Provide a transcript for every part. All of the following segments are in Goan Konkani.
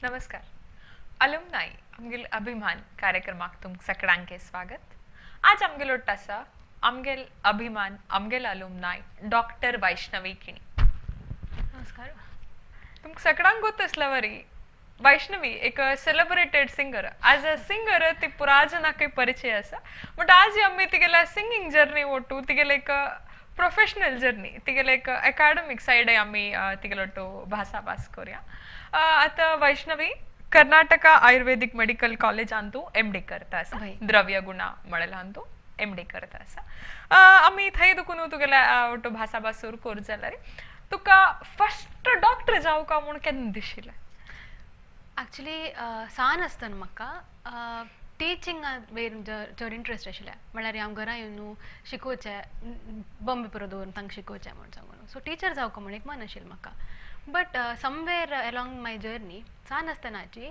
नमस्कार. अलुमनाय आमगेल अभिमान कार्यक्रमाक तुमकां सगळ्यांके स्वागत. आज आमगेलो आसा आमगेल अभिमान आमगेल अलुमनाय डॉक्टर वैष्णवी किणी. नमस्कार. तुमकां सगळ्यांक गोत आसल्या वरी वैष्णवी एक celebrated singer. As a singer ती पुरा जनाकय परिचय आसा, बट आज आमी तिगेल्या सिंगींग जर्नी ओटू तिगेले एक प्रोफेशनल जर्नी तिगेले एक एकाडमीक सायडय आमी तिगेलो भासाभास करूया. आतां वैष्णवी कर्नाटका आयुर्वेदिक मेडिकल कॉलेजांतू एम डी करता आसा, द्रव्य गुणा म्हणलांतू एम डी करता आसा. आमी थंय दुखून तुगेल्या ओटू भासाभास सुरू करूं जाल्यार तुका फर्स्ट डॉक्टर जावका म्हूण केन्ना दिशिल्लें? एक्चुली सान आसतना म्हाका टिचिंगा वयर चड इंट्रस्ट आशिल्लें. म्हळ्यार हांव घरा येवन शिकोवचें, बॉम्बे पुरो दवरून तांकां शिकोवचें म्हूण सांगून. सो टिचर जावका म्हूण एक मन आशिल्लें म्हाका. But somewhere along my journey सान आसतनाची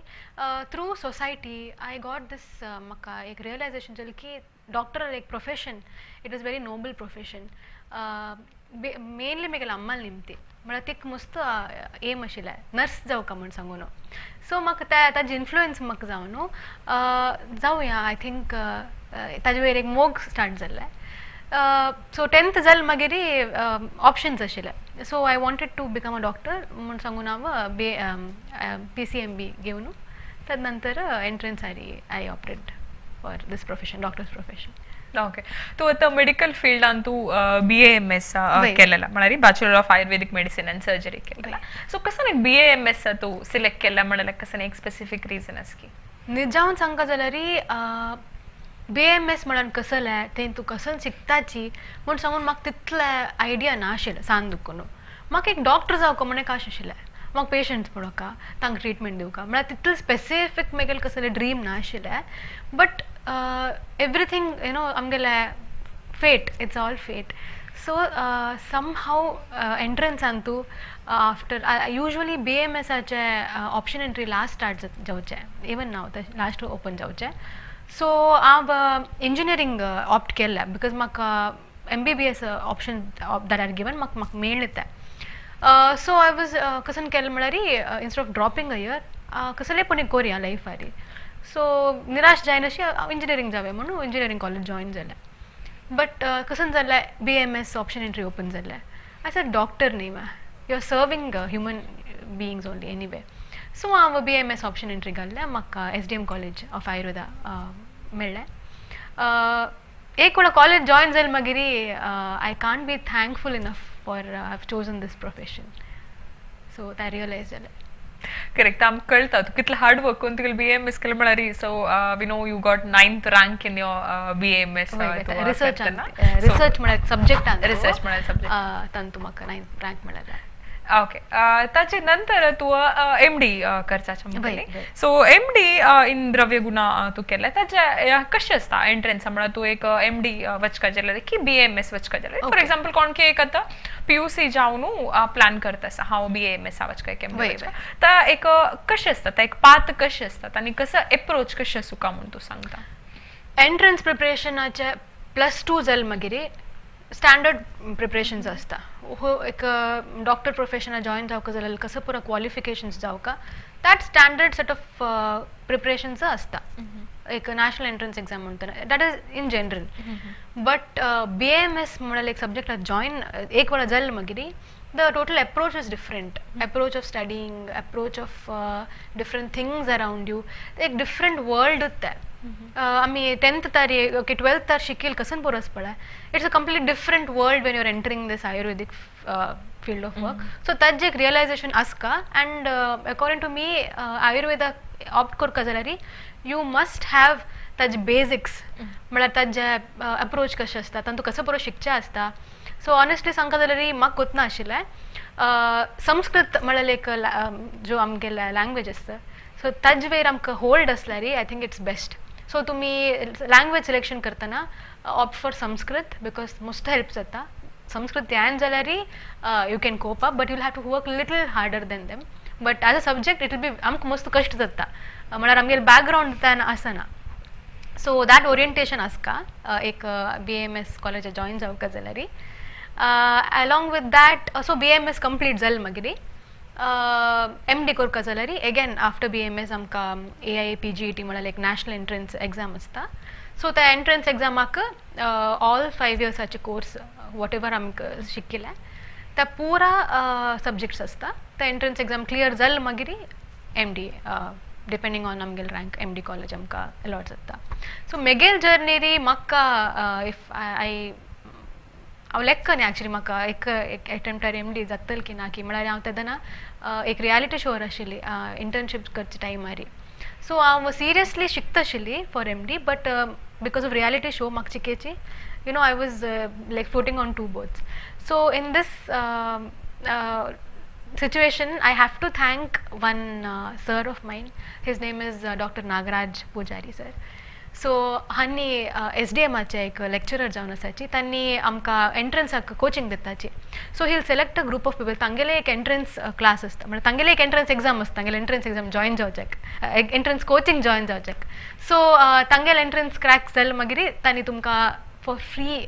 through society I got this म्हाका एक रियलायजेशन जालें की डॉक्टर एक profession, it is very noble profession. Mainly म्हगेले Ammal निमती म्हळ्यार तिका मस्त एम आशिल्लें नर्स जावका म्हूण सांगून. सो म्हाका त्या ताजी इन्फ्लुयन्स म्हाका जावन जावया I think ताजे वयर एक मोग स्टार्ट जाल्लें. सो टेंथ जालें मागीर ऑप्शन्स आशिल्ले. So I wanted to become a doctor म्हूण सांगून हांव बी PCMB घेवन तद नंतर entrance I opted for this profession, doctor's profession. Okay, तूं आतां मेडिकल फिल्डान तूं BAMS केलेला, म्हळ्यार bachelor of Ayurvedic medicine and surgery केलेला. सो कसं BAMS तूं सिलेक्ट केला म्हळ्यार कसं एक स्पेसिफीक रिजन आसा की? निजावन सांगका जाल्यार BAMS म्हणून कसलें तें तूं कसं शिकताची म्हूण सांगून म्हाका तितलें आयडिया नाशिल्लें सान दुखून. म्हाका एक डॉक्टर जावका म्हूण एक आश आशिल्लें. म्हाका पेशंट्स पळोवका, तांकां ट्रिटमेंट दिवका, म्हळ्यार तितलें स्पेसिफीक म्हगेलें कसलें ड्रीम नाशिल्लें. बट एवरीथींग you know आमगेलें fate, it's all fate. So somehow एंट्रन्सान तूं आफ्टर युजली BAMSाचे ऑप्शन एंट्री लास्ट स्टार्ट जावचें, इवन नाव लास्ट ओपन जावचें. सो हांव इंजिनियरींग ऑप्ट केल्लें because म्हाका MBBS option that are given म्हाका म्हाका मेळ्ळें तें. सो I was कसन केलें म्हळ्यार instead of dropping a year कसलें पूण एक कोरया लायफारी. सो निराश जायनाशी हांव इंजिनियरींग जावया म्हणून इंजिनियरींग कॉलेज जॉयन जालें. बट कसन जालें BAMS option entry open जालें. I said doctor न्ही मा, you are serving human beings only anyway. So हांव BAMS option entry घाल्लें, म्हाका SDM college of Ayurveda मेळ्ळें. एक वेळा कॉलेज जॉयन जालें मागीर I can't be thankful enough for have chosen this profession. So तें रियलायज जालें. करेक्ट, आमकां कळटा तूं कितलें हार्ड वर्क करून तुगेलें BAMS केलें म्हळ्यार. So we know you got 9th rank in your BAMS. Research research म्हळ्यार सब्जेक्ट, रिसर्च म्हळ्यार सब्जेक्ट तांतू म्हाका 9th rank मेळ्ळें. ओके, ताचे नंतर तूं MD करचाचें म्हणटलें. सो MD इन द्रव्यगुणा तूं केलें, ताचे कशें आसता एंट्रन्स? म्हळ्यार तूं एक MD वचका जाल्यार की BAMS वचका जाल्यार, फॉर एग्जाम्पल कोण की एक आतां PUC जावन प्लॅन करता आसा हांव BAMS वचका एक MD वचका, तर एक कशें आसता तें एक पाथ कशें आसता आनी कसो एप्रोच कशें आसूका म्हूण तूं सांगता? एंट्रन्स प्रिपरेशनाचे +2 जालें मागीर स्टँडर्ड प्रिपरेशन्स आसता. हो एक डॉक्टर प्रोफेशना जॉयन जावका जाल्यार कसो पुरो क्वॉलिफिकेशन्स जावका that standard set of preparations आसता. एक नॅशनल एंट्रन्स एग्जाम म्हणटा that is in general. But BAMS म्हळ्यार एक सब्जेक्ट जॉयन एक वेळा जालें मागीर the total approach is different. Approach of studying, approach of different things around you, एक डिफरंट वर्ल्ड तें. आमी टेंथ तारी ओके ट्वेल्थ तार शिकील कसन पुरोस पळय, it's a complete different world when you are entering this Ayurvedic field of work. So ताजें एक रियलायजेशन आसका. And according to me Ayurveda opt करका जाल्यार you must have ताजे बेजिक्स, म्हळ्यार ताजे अप्रोच कशें आसता, तांतूं कसो बरो शिकचें आसता. सो ऑनेस्टली सांगता जाल्यार म्हाका कोत्ना आशिल्लें संस्कृत म्हळ्यार एक जो आमगेले लँग्वेज आसता, सो ताजे वयर आमकां होल्ड आसल्यार I think it's best. So तुमी लँग्वेज सिलेक्शन करतना ऑप्ट फॉर संस्कृत because मस्त हेल्प जाता. संस्कृत यान जाल्यार you can cope up, but you'll have to work little harder than them. But as a subject it will be आमकां मस्त कश्ट जाता, म्हळ्यार आमगेले बॅकग्रावंड त्यान आसना. सो that orientation आसका एक BAMS कॉलेजा जॉयन जावका जाल्यार. Along with that, so BAMS complete जालें मागीर एम डी करका जाल्यार एगेन आफ्टर बीएएमएस आमकां एआयए पीजीईटी म्हळ्यार एक नॅशनल एंट्रन्स एग्जाम आसता. सो त्या एंट्रन्स एग्जामाक ऑल 5 इयर्साचे कोर्स, what ever आमकां शिकिल्लें त्या पुरा सब्जेक्ट्स आसता. त्या एंट्रन्स एग्जाम क्लियर जाल मागीर एमडी, डिपेंडींग ऑन आमगेले रँक, एमडी कॉलेज आमकां अलॉट जाता. सो मेगेल जर्नी म्हाका if I हांव लेक्क न्ही, एक्चुली म्हाका एक एक एटेम्प्टार एमडी जातल की ना की. म्हळ्यार हांव तेन्ना एक रियलिटी शोर आशिल्ली इंटर्नशीप करच्या टायमार. सो हांव सिरियसली शिकता आशिल्ली for MD, but because of reality show म्हाका चिकेची I was like floating on two boats. So in this situation, I have to thank one sir of mine. His name is Dr. Nagaraj Pujari sir. So हांणी एसडीएमाचे एक लेक्चरर जावन आसाची. तांणी आमकां एंट्रन्साक coaching दिताची. So he'll select a group of people. तांगेले एक एंट्रन्स क्लास आसता, म्हणल्यार तांगेले एक एंट्रन्स एग्जाम आसता, तांगेले एंट्रन्स एग्जाम जॉयन जावच्याक, एंट्रन्स कोचिंग जॉयन जावच्याक. सो तांगेले एंट्रन्स क्रॅक जाल मागीर तांणी तुमकां फॉर फ्री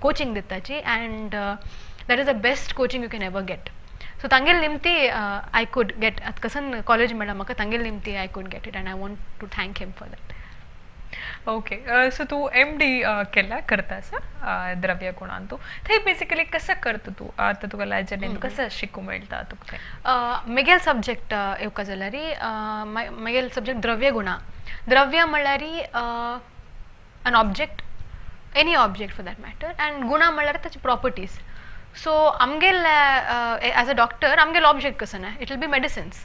कोचिंग दिताची and that is the best coaching you can ever get. So तांगेले निमती I could get, आतां कसन कॉलेज मेळ्ळा म्हाका, तांगेले निमती I could get it and I want to thank him for that. Okay, so तू एमडी केला करता आसा द्रव्य गुणान. तूं थंय बेसिकली कसं करता तूं? आतां तुका जर्नी कसं शिकूं मेळटा तुका थंय? मेगेल सब्जेक्ट येवका जाल्यार मेगेल सब्जेक्ट द्रव्य गुणा. द्रव्य म्हणल्यार an object, any object for that matter, and गुणा म्हणल्यार ताचे प्रॉपर्टीज. सो आमगेल एज अ डॉक्टर आमगेल ऑब्जेक्ट कसं ना, it will be medicines.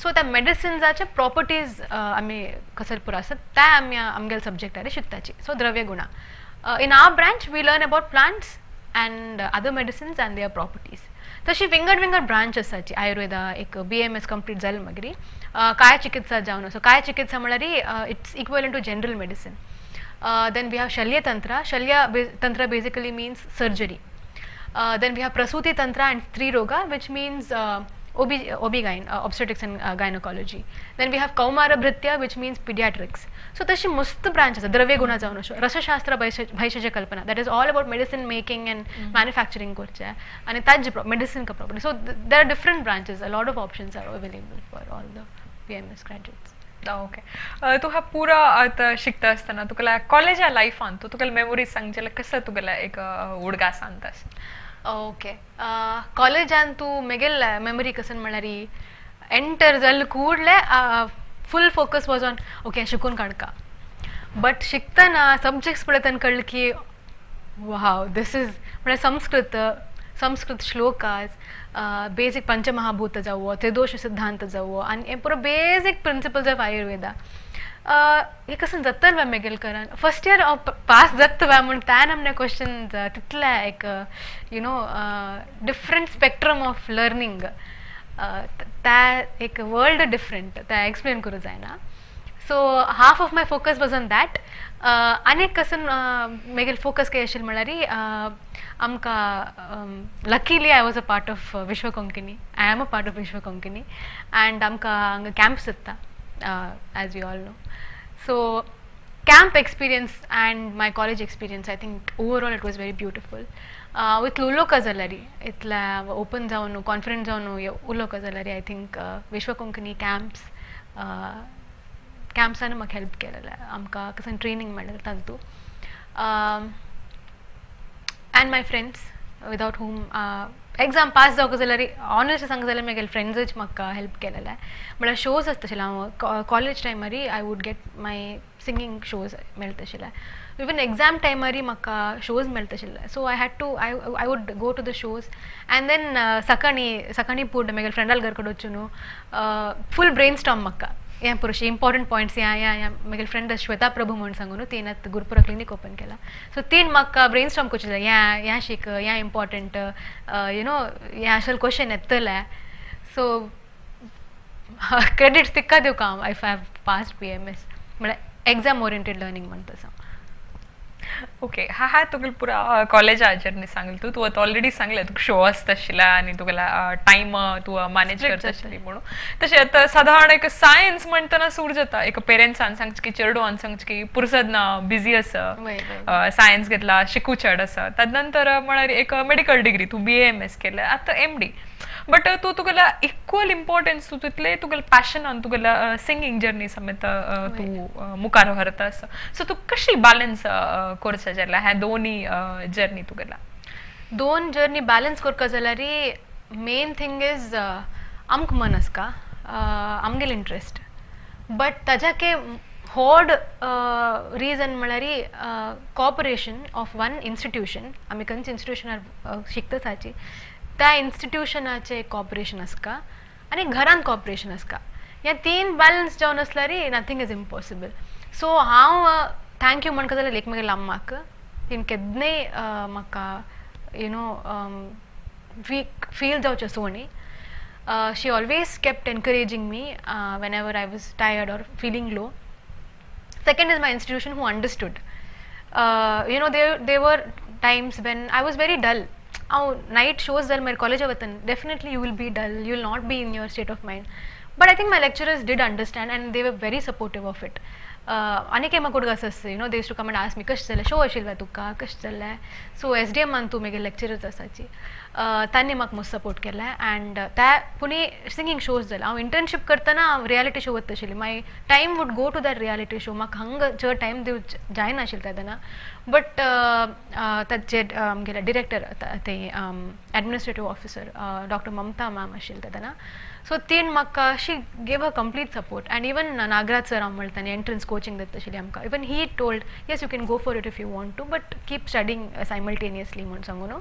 So त्या मेडिसिन्साचे प्रॉपर्टीज आमी कसं पुरो आसता त्या आमी आमगेल सब्जेक्टार शिकताची. सो द्रव्य गुणा, in our branch we learn about plants and other medicines and their properties. तशी विंगड विंगड ब्रांच आसाची आयुर्वेदा. एक बीएएमएस कंप्लीट जालें मागीर काय चिकित्सा जावन. सो काय चिकित्सा म्हणल्यार it's equal to general medicine. Then we have शल्य तंत्र. शल्य तंत्र basically means surgery. Then we have Prasuti Tantra and Stri Roga, which means OB, OB-GYN, obstetrics and gynecology. Then we have Kaumara Bhritya, which means pediatrics. So तशी मस्त ब्रांच आसा द्रव्य गुणा जावन. अशो रसशास्त्र भैषज कल्पना, that is all about medicine making and manufacturing करचे आनी ताजे medicine का property. So there are different branches, a lot of options are available for all the BAMS graduates. Okay, तू हा पुरा आतां शिकता आसतना तुका कॉलेजा लायफान तूं तुका मेमोरीज सांग जाल्यार कसं तुगेल्या एक उडगास सांगतास? ओके, कॉलेजान तूं मेगेल मेमरी कसन म्हणल्यार एंटर जाल ಕೂಡಲೇ full focus was on, okay, शिकून काडका. बट शिकतना सब्जेक्ट्स पळयतना कळ्ळें की वाव, this is म्हळ्यार संस्कृत, संस्कृत श्लोकास, बेसीक पंचमहाभूत जावं, त्रिदोष सिद्धांत जावं आनी हें पुरो बेसीक प्रिंसिपल्स ऑफ आयुर्वेदा, हे कसं जातलें वा मेगेल करान, फर्स्ट इयर हांव पास जाता वा म्हूण त्यान आमने क्वेश्चन तितले एक different spectrum of learning, त्या एक वर्ल्ड डिफरंट, त्या एक्सप्लेन करूं जायना. So half of my focus was on that. आनी कसन मेगेल फोकस काय आशिल्लें म्हणल्यार आमकां luckily I was a part of Vishwa Konkani, I am a part of Vishwa Konkani, and आमकां हांगा कॅम्प्स जाता, as we all know. So camp experience and my college experience, I think overall it was very beautiful. इतलो उलोवका जाल्यार, इतल्या ओपन जावन, कॉन्फिडंट जावन उलोवका जाल्यार, I think Vishwa Konkani camps, कॅम्प्सान म्हाका हेल्प केलेलें, आमकां कसं ट्रेनींग मेळ्ळें तातूंत. And my friends, without whom exam pass जावंक जाल्यार, ऑनेस्ट सांगता जाल्यार म्हगेले फ्रेंड्सच म्हाका हेल्प केलेले. म्हळ्यार शोज आसता आशिल्ले, हांव कॉलेज टायमार I would get my singing shows मेळटा आशिल्ले. इवन एग्जाम टायमार म्हाका शोज मेळटा आशिल्ले. So I had to I would go to the shows and then सकाळीं सकाळीं पूर्ण म्हगेले फ्रेंडाल घर कडेन वचून फूल ब्रेन स्टॉर्म म्हाका हें पुरुश इम्पॉर्टंट पॉयंट्स ह्या ह्या ह्या. म्हगेले फ्रेंड श्वेता प्रभू म्हूण सांगून, तीन आतां गुरुपुरा क्लिनीक ओपन केला. सो तीन म्हाका ब्रेन स्टॉर्म करचें जाय, ह्या ह्या शीक, ह्या इम्पॉर्टंट, you know हें अशें क्वेश्चन येतलें. सो क्रेडिट्स तिका दिवका हांव if I have passed BAMS. म्हळ्यार एग्जाम ओरिएंटेड लर्नींग म्हणटा तसो. ओके, हा हा, तुगेले पुरा कॉलेजा जर्नी सांगली तूं. तूं आतां ऑलरेडी सांगलें तुका शो आसता आशिल्ले आनी तुगेला टायम तूं मॅनेज स्प्लिट करता जाता. आशिल्ली म्हणून. तशें आतां सादारण एक सायन्स म्हणटना सूर जाता, एक पेरंट्सान सांगचें की, चेडवान सांगचें की पुरसद ना, बिजी आसा, वय वय सायन्स घेतला, शिकू चड आसा. ताजे नंतर म्हळ्यार एक मेडिकल डिग्री, तूं बीएएमएस केलें, आतां एमडी. बट तूं तुगेल्या इक्वल इम्पॉर्टन्स तूं तितले तुगेले पॅशनान तुगेल्या सिंगींग जर्नी समेत तूं मुखार व्हरता आसा. सो तूं कशी बॅलन्स करता जाल्यार ह्या दोनी जर्नी तुगेल्या? दोन जर्नी बॅलन्स करपा जाल्यार मेन थिंग is आमकां मन आसका, आमगेले इंट्रस्ट, बट ताज्याके होड रिजन म्हळ्यार कॉपरेशन ऑफ वन इन्स्टिट्यूशन. आमी खंयच इन्स्टिट्यूशनार शिकता ताची त्या इन्स्टिट्यूशनाचें कॉपरेशन आसका आनी घरान कॉपरेशन आसका. ह्या तीन बॅलन्स जावन आसल्यार नथींग is impossible. So हांव thank you म्हणका जाल्यार एक म्हगेल्या अम्माक, तीन केन्नाय म्हाका you know week feel जावचें सोणी. She always kept encouraging me whenever I was tired or feeling low. Second is my institution who understood. You know, there were times when I was very dull. Night shows that my college avatan, definitely you will be dull, you will not be in your state of mind. But I think my lecturers did understand and they were very supportive of it. अनेक म्हाका आसस, you know, they used to come and ask me कशें जालें, शो आशिल्लें तुका कशें जालें. सो एस डी एमान तूं म्हगे लेक्चरर्स आसाची, तांणी म्हाका मस्त सपोर्ट केलें. अँड त्या पुणी सिंगींग शोज जाले. हांव इंटर्नशीप करतना हांव रियलिटी शो वता आशिल्ली, my time would go to that reality show. म्हाका हांगा चड टायम दिवच जायनाशिल्लें तेन्ना. बट ताचे आमगेले डिरेक्टर ते administrative officer doctor Mamata ma'am आशिल्ले तेन्ना, सो तीन म्हाका she gave a complete support. And even Nagaraj sir हांव म्हणटा तांणी एंट्रन्स कोचिंग दिता आशिल्ली आमकां, even he told yes you can go for it if you want to, but keep studying simultaneously म्हूण सांगून.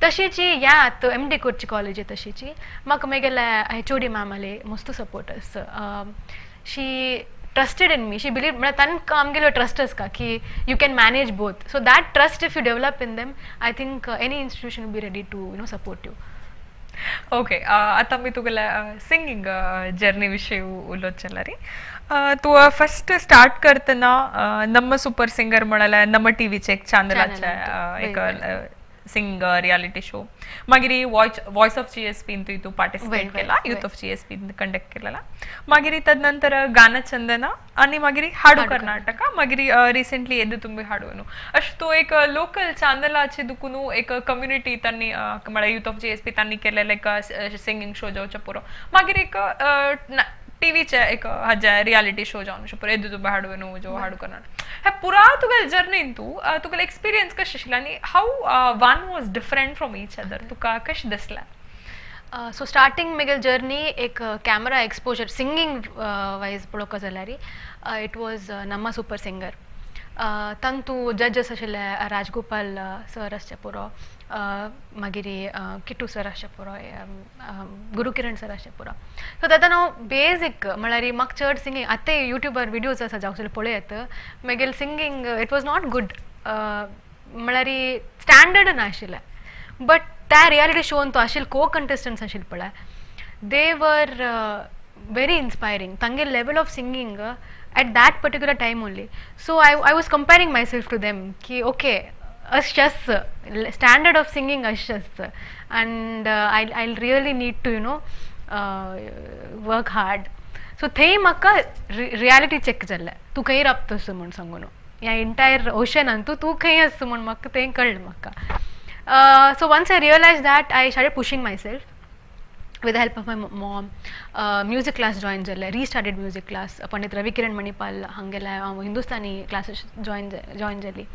तशीची ह्या आतां एम डी करची कॉलेज तशीची म्हाका मागीर एच ओ डी मॅमाले मस्त सपोर्ट आसा. She trusted in me, she believe, म्हळ्यार तांकां आमगेलो ट्रस्ट आसता की you can manage both. So that trust if you develop in them, I think any institution will be ready to you know support you. Okay, आतां आमी तुगेल्या सिंगींग जर्नी विशीं उलोवचें जाल्यार तूं फस्ट स्टार्ट करतना नम्म सुपर सिंगर म्हळ्यार नम्म टीव्हीचे एक चॅनलाचे एक सिंग रियालिटी शो, मागीर voice of G S pin तूं पार्टिसिपेट केला, youth of G S pin conduct केलेला, मागीर तदनंतर गानचंदना आनी मागीर हाडू कर्नाटका, मागीर रिसेंटली येदू तुम्ही हाडू न्हू. अशें तूं एक लोकल चॅनलाचे दुखून एक कम्युनिटी तांणी म्हळ्यार youth of G S P तांणी केलेलें एक सिंगींग शो जावचें पुरो, मागीर एक टीव्हीचे एक हाजे रियालिटी शो जावन पुरो येदू तुमी हाडू न्हू जो हाडू कर्नाटक. हे पुरा तुगेले जर्नीन तूं तुगेले एक्सपिरियन्स कशें आशिल्लें आनी how one was different from each other तुका कशें दिसलें? सो स्टार्टींग म्हगेली जर्नी एक कॅमरा एक्सपोजर सिंगींग वायज पळोवपाक जाल्यार it was Namma super singer. तांतू जजस आशिल्ले राजगोपाल सर आसचे पुरो, मागीर किटू सर आसचे पुरो, गुरुकिरण सर आसचे पुरो. सो तेन्ना हांव बेजीक म्हळ्यार म्हाका चड सिंगींग आतां युट्यूबार विडियोज आसा जावं जाल्यार पळयत, मागीर singing it was not good, म्हळ्यार स्टँडर्ड नाशिल्लें. बट त्या रियालिटी शोन तो आशिल्ले को कंटेस्टंट्स आशिल्ले पळय, they were very inspiring. तांगे level of singing at that particular time only. So I was comparing myself to them की ओके अशें स्टँडर्ड ऑफ सिंगींग अशें, and I really need to you know work hard. So थंय म्हाका रियालिटी चॅक जाल्लें, तूं खंय राबता असो म्हूण सांगून, ह्या एंटायर ओशनान तूं तूं खंय आसा म्हूण म्हाका तें कळ्ळें म्हाका. So once I realise that I started pushing myself with the help of my mom. Music class join जाल्लें, restarted music class. Pandit Ravikiran Manipal हांगेले हांव हिंदुस्तानी क्लासीस जॉयन जाली.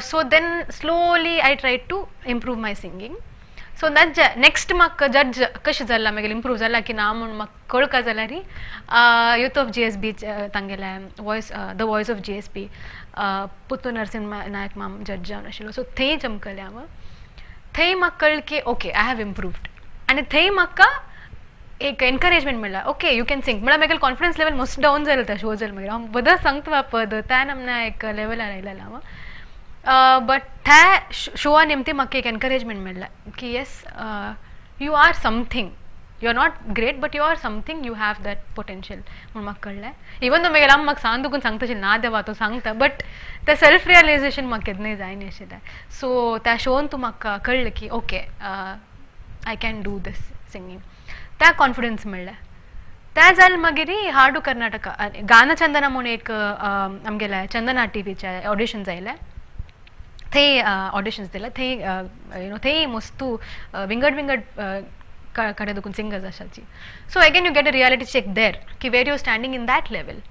So then slowly I try to improve my singing. So next म्हाका जज कशें जालां मागीर इम्प्रूव जाला की ना म्हूण म्हाका कळका जाल्यार youth of G S B तांगेले voice the voice of G S B Puttur Narasimha Nayak ma'am जज जावन आशिल्लो. सो थंय चमकलें हांव, थंय म्हाका कळ्ळें की ओके I have improved. आनी थंय म्हाका एक एनकरेजमेंट मेळ्ळा, ओके you can sing. म्हळ्यार म्हागेलें कॉन्फिडन्स लेवल मस्त डावन जालें त्या शो जालें मागीर हांव बदल सांगता बापद त्या नामना एक लेवलार आयलेलें हांव. बट त्या शोआ निमती म्हाका एक एनकरेजमेंट मेळ्ळें की yes you are something, you are not great but you are something, you have that potential म्हूण म्हाका कळ्ळें. इवन दो मागीर आम म्हाका सांग दुखून सांगता आशिल्लें ना देवा तूं सांगता, बट तें सेल्फ रियलायजेशन म्हाका केन्नाय जायना आशिल्लें. सो त्या शोन तूं म्हाका कळ्ळें की okay I can do this singing, त्या कॉन्फिडन्स मेळ्ळें. त्या जालें मागीर हाडू कर्नाटका गानचंदना म्हूण एक आमगेल्या चंदना टीव्हीचे ऑडिशन्स आयलें, थंय ऑडिशन्स दिले, थंय you know थंय मस्तू विंगड विंगड कडे देखून सिंगर्स आसाची. So again you get a reality check there की where you standing in that level.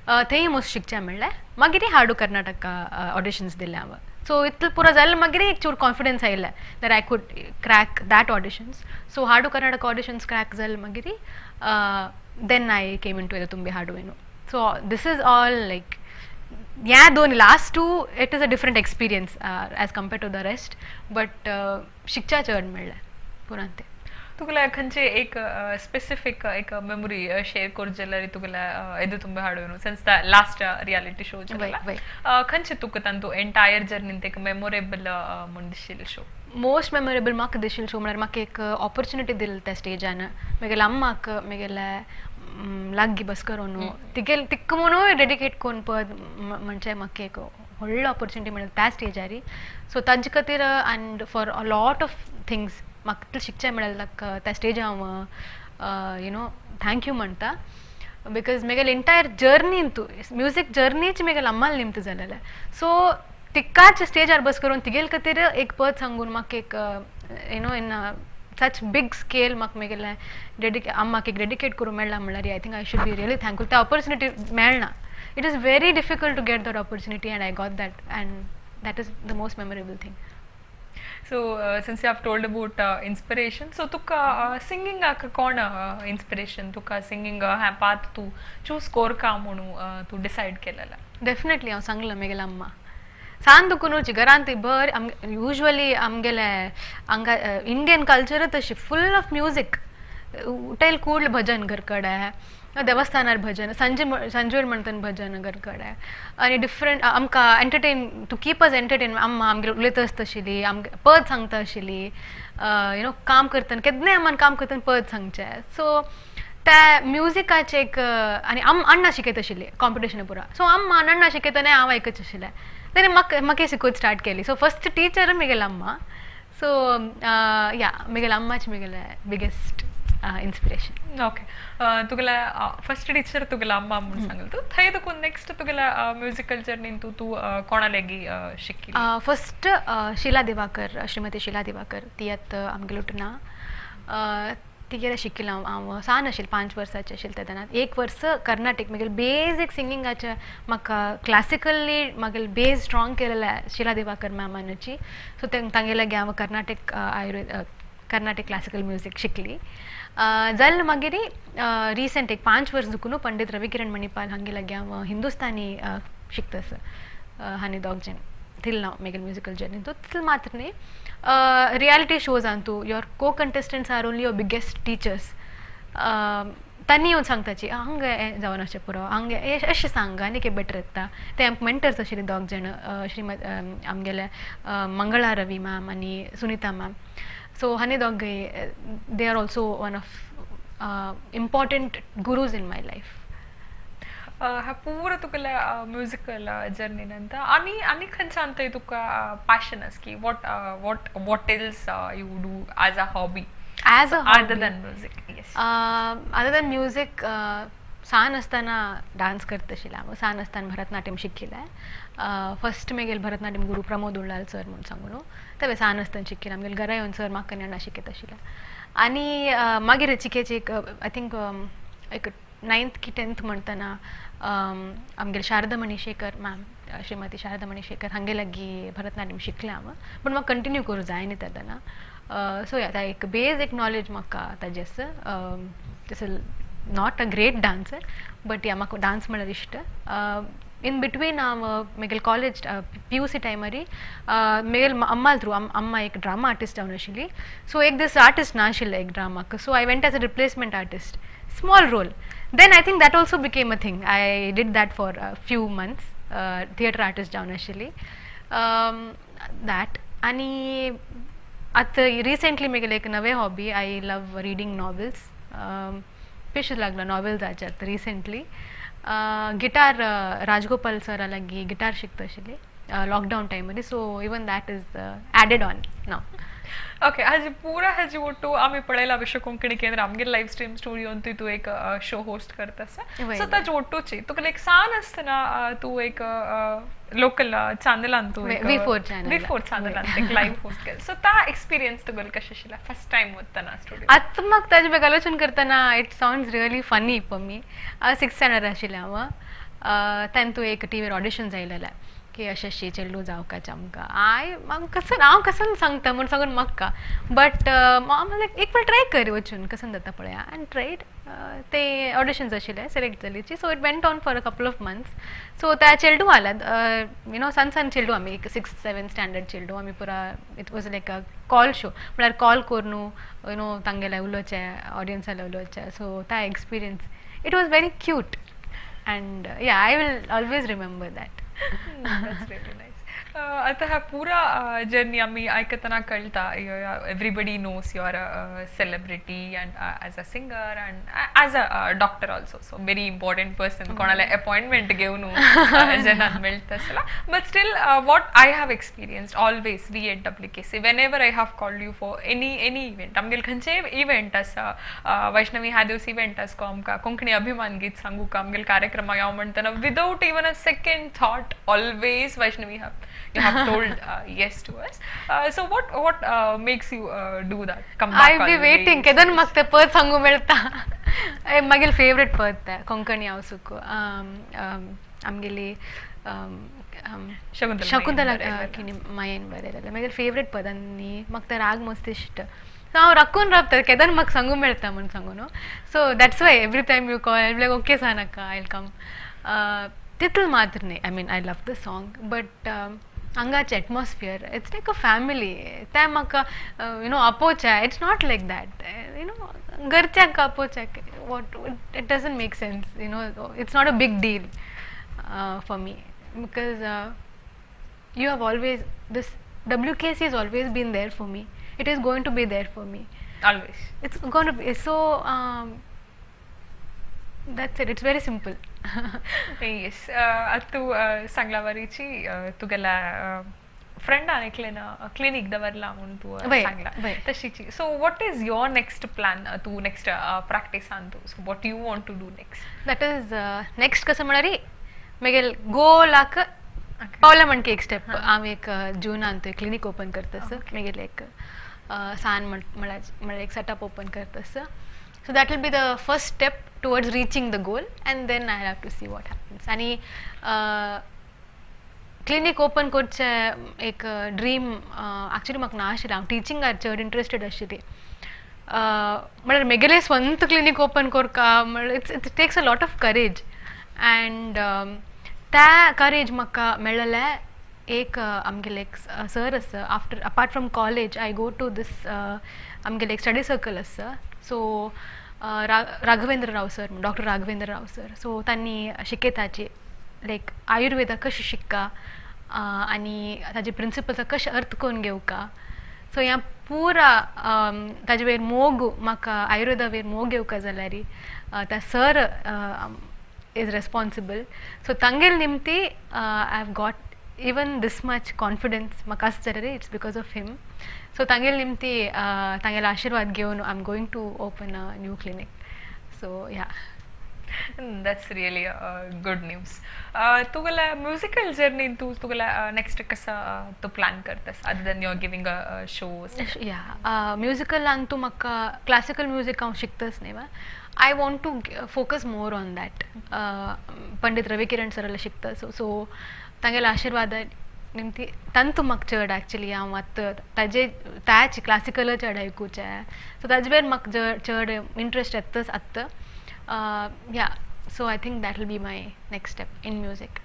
थंय मोस्ट शिकचें म्हणलें. मागीर हाडू कर्नाटका ऑडिशन्स दिलें हांव. सो इतलें पुरो जालें मागीर एक चूर कॉन्फिडन्स आयलें that I could crack that auditions. So Haadu Karnataka auditions crack जालें मागीर then I came in to Eduthumbi Haaduvenu. So this is all like ह्या दोन last two it is a different experience as compare to the rest, but शिकच्या चड मेळ्ळें पुरान तें. तुगेले खंयचे एक स्पेसिफीक एक मेमोरी शेअर करूं जाल्यार तुगेले Eduthumbi Haaduvenu since the last reality show खंयचे तुका तांतू एंटायर जर्नीन एक मेमोरेबल म्हूण दिशिल्लो शो? मोस्ट मेमोरेबल म्हाका दिशिल्लो शो म्हळ्यार म्हाका एक ऑपॉर्चुनिटी दिली त्या स्टेजान म्हगेल्या अम्माक म्हगेल्या लागीं बस करून तिगेल तिक्क म्हणून डेडिकेट कोन पद म्हणजे म्हाका एक व्हडलो ऑपॉर्चुनिटी मेळ्ळी त्या स्टेजारी. सो तांचे खातीर and for a lot of things म्हाका तितलें शिकचें मेळ्ळें ताका त्या स्टेजार हांव you know thank you म्हणटा, because म्हगेले एंटायर जर्नी तूं म्युजीक जर्नीच म्हगेले अम्माल निमत जालेलें. सो तिकाच स्टेजार बस करून तिगेल खातीर एक पद सांगून म्हाका एक you know in such big scale म्हाका म्हगेलें अम्माक एक डेडिकेट करूंक मेळ्ळा म्हणल्यार I think I should be really thankful. त्या ऑपॉर्चुनिटी मेळना, it is very difficult to get that opportunity and I got that and that is the most memorable thing. So since you have told about inspiration, so तुका सिंगिंगाक कोण इन्स्पिरेशन, तुका सिंगिंग ह्या पाथ तूं चूज कोरका म्हणून तूं डिसायड केलेला? डेफिनेटली हांव सांगलां म्हगेल्या अम्मा सान दुखून घरांत बर युज्वली आमगेले हांगा इंडियन कल्चर तशी फूल ऑफ म्युजीक. उठयल कूडले भजन घर कडेन, देवस्थानार भजन, संजे संजूर म्हणटन भजन घर कडेन आनी डिफरंट आमकां entertain to keep us entertain. अम्मा आमगेर उलयता आसता आशिल्ली, आमगे पद सांगता आशिल्ली, you know काम करतना केन्नाय अम्मान काम करतना पद सांगचें. सो त्या म्युजिकाचें एक आनी अण्णा शिकयता आशिल्ली कॉम्पिटिशना पुरा. सो अम्मा अण्णा शिकयतना हांव आयकच आशिल्लें, तेणी म्हाका म्हाका शिकोवंक स्टार्ट केली. सो फस्ट टिचर म्हगेली अम्मा. सो या म्हगेले अम्माच म्हगेलें बिगेस्ट इन्स्पिरेशन. ओके, तुगेले फस्ट टिचर तुगेले अम्मा म्हूण सांगलें तूं, थंय तुका नेक्स्ट तुगेले म्युजिकल जर्नीन तूं तूं कोणा लागीं शिकिल्ली? फस्ट शिला दिवाकर, श्रीमती शिला दिवाकर, ती आतां आमगेले उटना. तिगेलें शिकिल्लें हांव, हांव सान आशिल्लें, 5 वर्सांचें आशिल्लें तेन्ना. एक वर्स कर्नाटीक म्हगेलें बेजीक सिंगिंगाचें म्हाका क्लासिकली म्हगेलें बेज स्ट्रोंग केलेलें शिला दिवाकर मॅमानची. सो तांगेले लागीं हांव कर्नाटीक आयुर्वेद कर्नाटीक क्लासिकल म्युजीक शिकली. जालें मागीर रिसंट एक 5 वर्स दुखून पंडीत रविकिरण मणिपाल हांगे लागीं हांव हिंदुस्तानी शिकता आसा. हांणी दोग जाण थिल हांव म्हगेले म्युजिकल जर्नी. तो तितलें मात्र न्ही, रियलिटी शोजान तूं your co contestants are only your biggest teachers. तांणी येवन सांगताची हांगा हें जावन अशें पुरो, हांगा अशें सांग आनी कितें बेटर येता. ते आमकां मेंटर्स आशिल्ले दोग जाण, श्रीमत आमगेले मंगळा रवी मॅम आनी सुनिता मॅम. सो हांणी दोगय they are also one of important gurus in my life. हा पूरा तुगेले म्युजिकल जर्नी नंतर आनी आनी खंयच्यान थंय तुका पॅशन आसा की what what what else you do as a hobby? As a other than music, yes. Other than music, सान आसतना डान्स करता आशिल्लें हांव. सान आसतना भरतनाट्यम शिकिल्लें. फस्ट म्हगेले भरतनाट्यम गुरू प्रमोद उल्लाल सर म्हूण सांगून, ते सान आसतना शिकिल्लें. आमगेले घरा येवन सर म्हाका आनी अण्णा शिकयता आशिल्ले. आनी मागीर चिकेची एक I think एक 9th की 10th म्हणटना आमगेले शारदा मणिशेखर मॅम, श्रीमती शारदा मणिशेखर हांगे लागीं भरतनाट्यम शिकलें हांव, पूण म्हाका कंटिन्यू करूं जायना तेन्ना. सो या एक बेजीक नॉलेज म्हाका ताजें आसा. तसो not a great dancer, but yeah म्हाका डांस म्हळ्यार इश्ट. इन बिटवीन हांव म्हगेले कॉलेज पीयूसी टायमारी म्हगेले अम्माल थ्रू, अम्मा एक ड्रामा आर्टिस्ट जावन आशिल्ली. सो एक दीस आर्टिस्ट नाशिल्ले एक ड्रामाक, so I went as a replacement artist, small role. Then I think that also became a thing. I did that for few months, theatre artist जावन आशिल्ली that. आनी आतां रिसेंटली म्हगेलें एक नवें hobby, I love reading novels. पेश लागला नॉवेल्साचे आतां रिसेंटली. गिटार, राजगोपाल सरा लागीं गिटार शिकता आशिल्ली लॉकडावन टायमार, so even that is added on now. Okay, हाजी पुरा हाजी ಒಟ್ಟು आमी पळयला विश्व कोंकणी केंद्र आमगेर लायव्ह स्ट्रीम स्टुडियोन तूं एक शो होस्ट करता आसा. सो ताजे ಒಟ್ಟುची तुका एक सान आसतना तूं एक लोकल चॅनलान तूं V4 channel, V4 चॅनलान एक लायव्ह होस्ट केलं. सो ता एक्सपिरियन्स तुगेलो कशें आशिल्ला फर्स्ट टायम वतना स्टुडियो? आतां म्हाका ताजे बेग आलोचन करतना it sounds really funny for me. 6th standard आशिल्लें हांव, तेन्ना तूं एक टीवीर ऑडिशन जायलेलें की अशें अशें चेडूं जावकाचें आमकां. हांव म्हाका कसो हांव कसो सांगता म्हूण सांगून म्हाका, बट हांव एक फावट ट्राय कर वचून कसो जाता पळया, आनी ट्रायड. ते ऑडिशन्स आशिल्ले, select जालीची. So it went on for a couple of months. So त्या चेडूं आल्या, you know, सान सान चेडूं आमी, एक 6th 7th standard चेडूं आमी पुरा. It was like a call show, म्हळ्यार कॉल करून you know तांगेले उलोवचें, ऑडियन्साले उलोवचें. सो त्या experience it was very cute and yeah I will always remember that. That's really nice. आता हा पुरा जर्नी आमी आयकतना कळटा, everybody knows you are a celebrity and as a singer and as a doctor also, so very important person. कोणाला अपॉइंटमेंट घेवन जेन्ना मेळटा आसला, but still what I have experienced always we at WKC, whenever I have called you for any event, आमगेले खंयचेय इव्हेंट आसा, वैष्णवी ह्या दिवस इव्हेंट आसको आमकां कोंकणी अभिमान गीत सांगूका आमगेले कार्यक्रमाक हांव म्हणटना without even a second thought always Vaishnavi have you have told yes to us. So what makes you do that? Come back. I be waiting. केदन म्हाका तें पद सांगू मेळटा. मागीर फेवरेट पद तें कोंकणी हांव सुको आमगेली शकुंतला किणी मायेन बरयलेलें मागीर फेवरेट पद, आनी म्हाका तें राग मस्त इश्ट. सो हांव राखून रावता केदन म्हाका सांगू मेळटा म्हूण सांगू न्हू. So that's why every time you call I like okay सा नाका I come. तितलें मात्र न्ही, I mean I love the song, but हांगाचें atmosphere it's like a family. तें म्हाका you know आपोवचें, it's not like that, you know घरच्यांक आपोवचें, what it doesn't make sense, you know, it's not a big deal for me because you have always this WKC has always been there for me. It is going to be there for me always. It's going to be so that's it. It's very simple. Yes. तू सांगला वरीची तुगेला फ्रेंडान एकलेन क्लिनीक दवरला म्हूण तूं सांगला तशीची. So what is your next plan तूं नेक्स्ट प्रॅक्टिसान तूं, so what you want to do next? That is next कसं म्हळ्यार मागीर गोलाक पावला म्हणके एक स्टेप. हांव एक जूनान थंय क्लिनीक ओपन करता, मागीर एक सान म्हळ्यार एक सेटअप ओपन करता. So that will be the first step towards reaching the goal, and then I have to see what happens. आनी क्लिनीक ओपन करचें एक ड्रीम एक्चुली म्हाका ना आशिल्लें. हांव टिचिंगार चड इंट्रस्टेड आशिल्ली, म्हळ्यार म्हगेलें स्वंत क्लिनीक ओपन करका म्हळ्यार it's it takes a lot of courage, and त्या करेज म्हाका मेळ्ळेलें एक आमगेले एक सर आसा. After apart from college I go to this आमगेले एक स्टडी सर्कल आसा. So Raghavendra Rao sir, doctor Raghavendra Rao sir, so तांणी शिकयताची लायक आयुर्वेदा कशें शिक्का आनी ताजे प्रिंसिपल्स कशें अर्थ करून घेवका. सो ह्या पुरा ताजे वयर मोग म्हाका आयुर्वेदा वयर मोग येवका जाल्यार त्या सर is responsible. So तांगेले निमती I have got even this much confidence म्हाका आसा जाल्यार it's because of him. So तांगेले निमती तांगेले आशिर्वाद घेवन I am going to open a new clinic. So yeah. That's really good news. तुगेल्या म्युजिकल जर्नी तूं तुगेल्या नेक्स्ट कसो तूं प्लॅन करता other than your giving a shows? या, म्युजिकलान तूं म्हाका क्लासिकल म्युजीक हांव शिकताच न्ही, I want to focus more on that. Pandit Ravi Kiran सराले शिकता. सो सो तांगेले आशिर्वाद निमती तांतू म्हाका चड एक्चुली हांव आतां ताजे त्याच क्लासिकल चड आयकुचें, सो ताजे वयर म्हाका चड इंट्रस्ट येताच आतां. Yeah, so I think that will be my next step in music.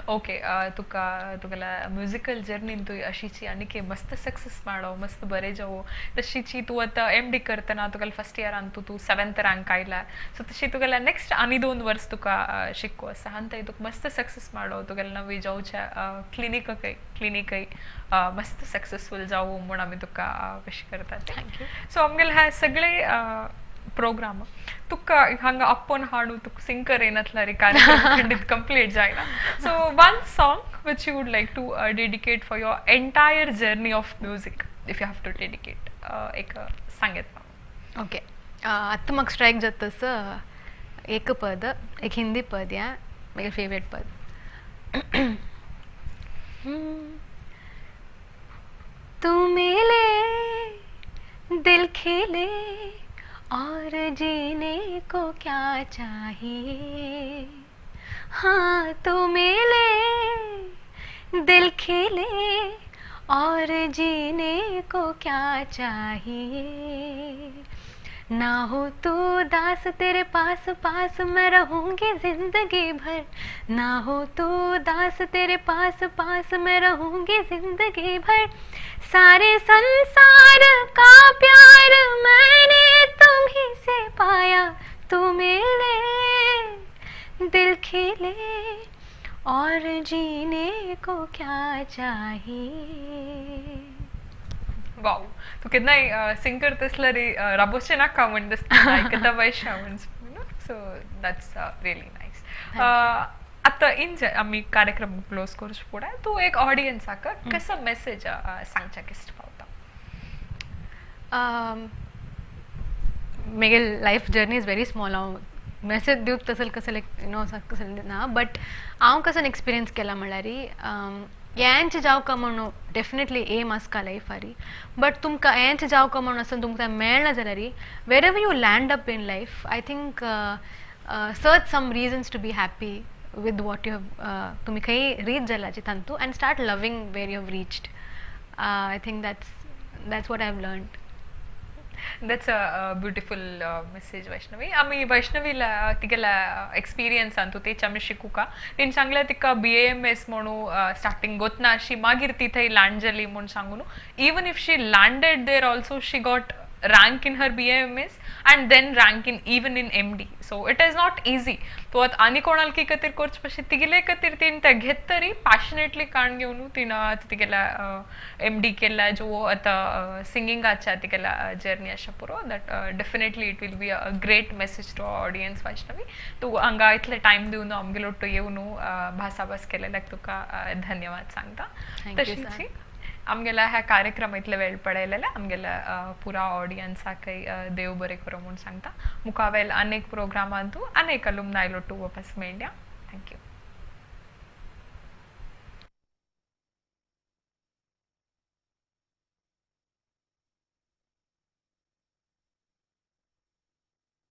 Okay, तुका तुगेल्या म्युजिकल जर्नीन तूं अशीची आनीक मस्त सक्सेस मेळो, मस्त बरें जावो. तशीची तूं आतां एम डी करतना तुगेल्या फर्स्ट इयरान तूं तूं 7th rank आयला, सो तशी तुगेल्या नेक्स्ट आनी 2 वर्स तुका शिकू आसा आनी तुका मस्त सक्सेस मेळो, तुगेल्या नवी जावच्या क्लिनिकय मस्त सक्सेसफूल जावो म्हूण आमी तुका विश करतात. Thank you. सो आमगेले हे सगळे प्रोग्राम तुका हांगा आपोवन हाडू तुका सिंकर येनातला रे कार्यक्रम खंडीत कंप्लीट जायना. So one song which you would like to dedicate for your entire journey of music? if you have to dedicate एक सांगेत. ओके, आतां म्हाका स्ट्रायक जाता तसो एक पद, एक हिंदी पद, या म्हगे फेवरेट पद. तू मिले दिल खिले और जीने को क्या चाहिए, हाँ तू मिले दिल खिले और जीने को क्या चाहिए, ना हो तू दास तेरे पास पास मैं रहूँगी जिंदगी भर, ना हो तू दास तेरे पास पास मैं रहूँगी जिंदगी भर, सारे संसार का प्यार मैंने तुम्ही से पाया, तू मिले दिल खिले और जीने को क्या चाहिए. वाव, तू केन्नाय सिंग करता आसल्यार राबोचें नाका म्हण दिसता, आयकता वैशा म्हण, सो that's really nice. आतां इन आमी कार्यक्रम क्लोज करचे फुडें तूं एक ऑडियन्साक कसो मेसेज सांगच्याक इश्ट पावता? म्हगे life journey is very small, हांव मेसेज दिवंक तसले कसले you know कसलें ना, बट हांव कसो एक्सपिरियन्स केला म्हणल्यार हेंच जावका म्हणून डेफिनेटली एम आसता लायफारी, बट तुमकां हेंच जावका म्हणून आसतना तुमकां मेळना जाल्यार wherever you land up in life, I think search some reasons to be happy with what you have, तुमी खंय rich जालाची तांतू, and start loving where you have reached. I think that's what I have learned. That's a beautiful message Vaishnavi. आमी वैष्णवीला तिगेला एक्सपिरियन्सान तूं तेच आमी शिकूका. तिणें सांगलें तिका BAMS म्हणून स्टार्टींग गोतना अशी मागीर ती थंय लँड जाली म्हूण सांगून, even if she landed there also she got rank in her BAMS and then rank in even in MD. So it is not easy. तो आतां आनी कोणालकी खातीर करचे पशी तिगेले खातीर तिणें तें घेत तरी पॅशनेटली काण घेवन तिणें आतां तिगेल्या MD केला, जो आतां सिंगिंगाच्या तिगेल्या जर्नी आसा पुरो, that definitely it will be a great message to audience. Vaishnavi, तूं हांगा इतले टायम दिवन आमगेलो ಒಟ್ಟು येवन भासाभास केलेल्याक तुका धन्यवाद सांगता. तशीच आमगेला ह्या कार्यक्रम इतले वेळ पडयलेले आमगेल्या पुरा ऑडियन्साकय देव बरें करूं म्हूण सांगता. मुखावेल अनेक प्रोग्रामांतू अनेक अलुमनाय लोटू वापस मेळया. Thank you.